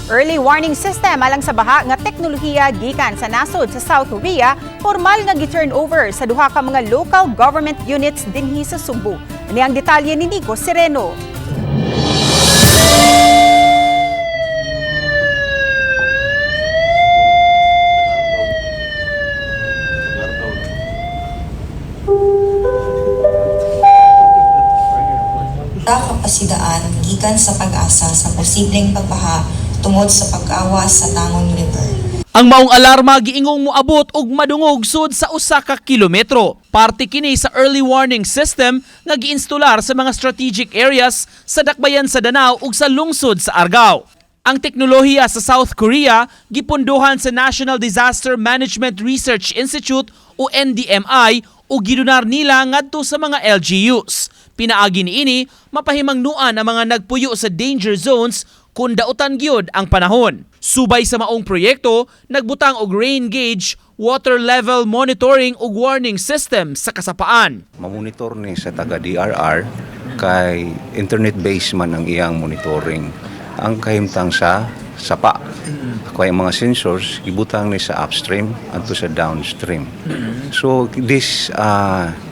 Early warning system alang sa baha nga teknolohiya gikan sa nasod sa South Korea formal nga gi-turn over sa duha ka mga local government units dinhi sa Sugbo. Ani ang detalye ni Nico Sereno. Kapasidaan gikan sa PAGASA sa posibleng pagbaha tungod sa pag-awas sa Tangon River. Ang maong alarma giingong moabot og madungog sud sa usa ka kilometro. Parte kini sa early warning system nga giinstular sa mga strategic areas sa dakbayan sa Danao ug sa lungsod sa Argao. Ang teknolohiya sa South Korea gipondohan sa National Disaster Management Research Institute o NDMI ug gidonar nila ngadto sa mga LGUs. Pinaagi niini mapahimangnuan ang mga nagpuyo sa danger zones kung dautan gyud ang panahon. Subay sa maong proyekto, nagbutang og rain gauge, water level monitoring ug warning system sa kasapaan. Mamonitor ni sa taga DRR kay internet-based man ang iyang monitoring. Ang kahimtang sa sapa. Kaya ang mga sensors ibutang ni sa upstream adto sa downstream. So this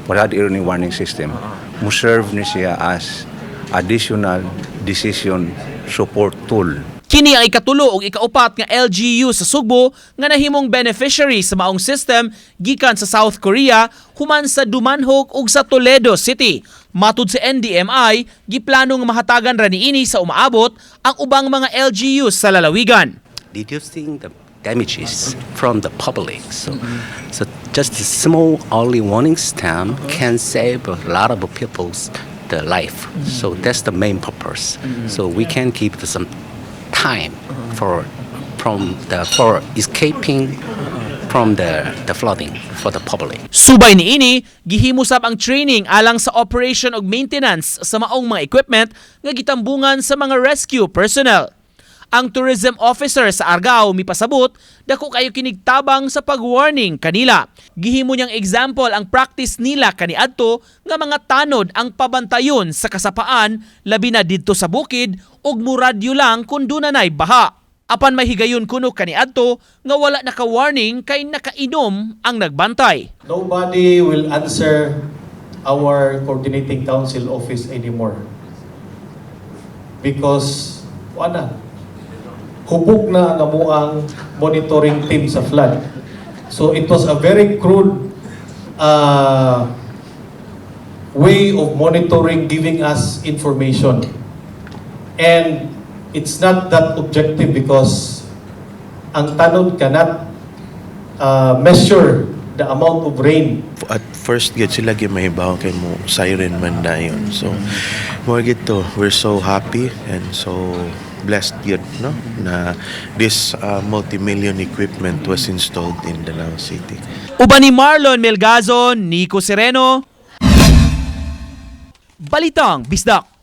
flood early warning system mo serve ni siya as additional decision support tool. Kini ang ikatulo ug ikaupat nga LGU sa Sugbo nga nahimong beneficiary sa maong system gikan sa South Korea human sa Dumanhog ug sa Toledo City. Matud sa NDMI, giplano nga mahatagan ra niini sa umaabot ang ubang mga LGU sa lalawigan. Reducing the damages from the public. So just a small early warning system can save a lot of people's the life. So that's the main purpose. So we can give some time for escaping from the flooding for the public. Subay niini, gihimo sab ang training alang sa operation ug maintenance sa maong mga equipment nga gitambungan sa mga rescue personnel. Ang tourism officer sa Argao mipasabot dako kayo kinigtabang sa pag-warning kanila. Gihimo niyang example ang practice nila kaniadto nga mga tanod ang pabantayon sa kasapaan labi na didto sa bukid ug muradyo lang kung dunanay baha. Apan may higayon kuno kaniadto nga wala naka-warning kay nakainom ang nagbantay. Nobody will answer our coordinating council office anymore. Because, wala. Hubog na ang amuang monitoring team sa flood. So it was a very crude way of monitoring, giving us information. And it's not that objective because ang tanod cannot measure the amount of rain. At first gid sila gyud mahibaw kay mo siren man dayon. So more gid to, we're so happy and so blessed gyud, no, na this multi-million equipment was installed in Danao City. Uban ni Marlon Melgazon, Nico Sereno, Balitang Bisdak.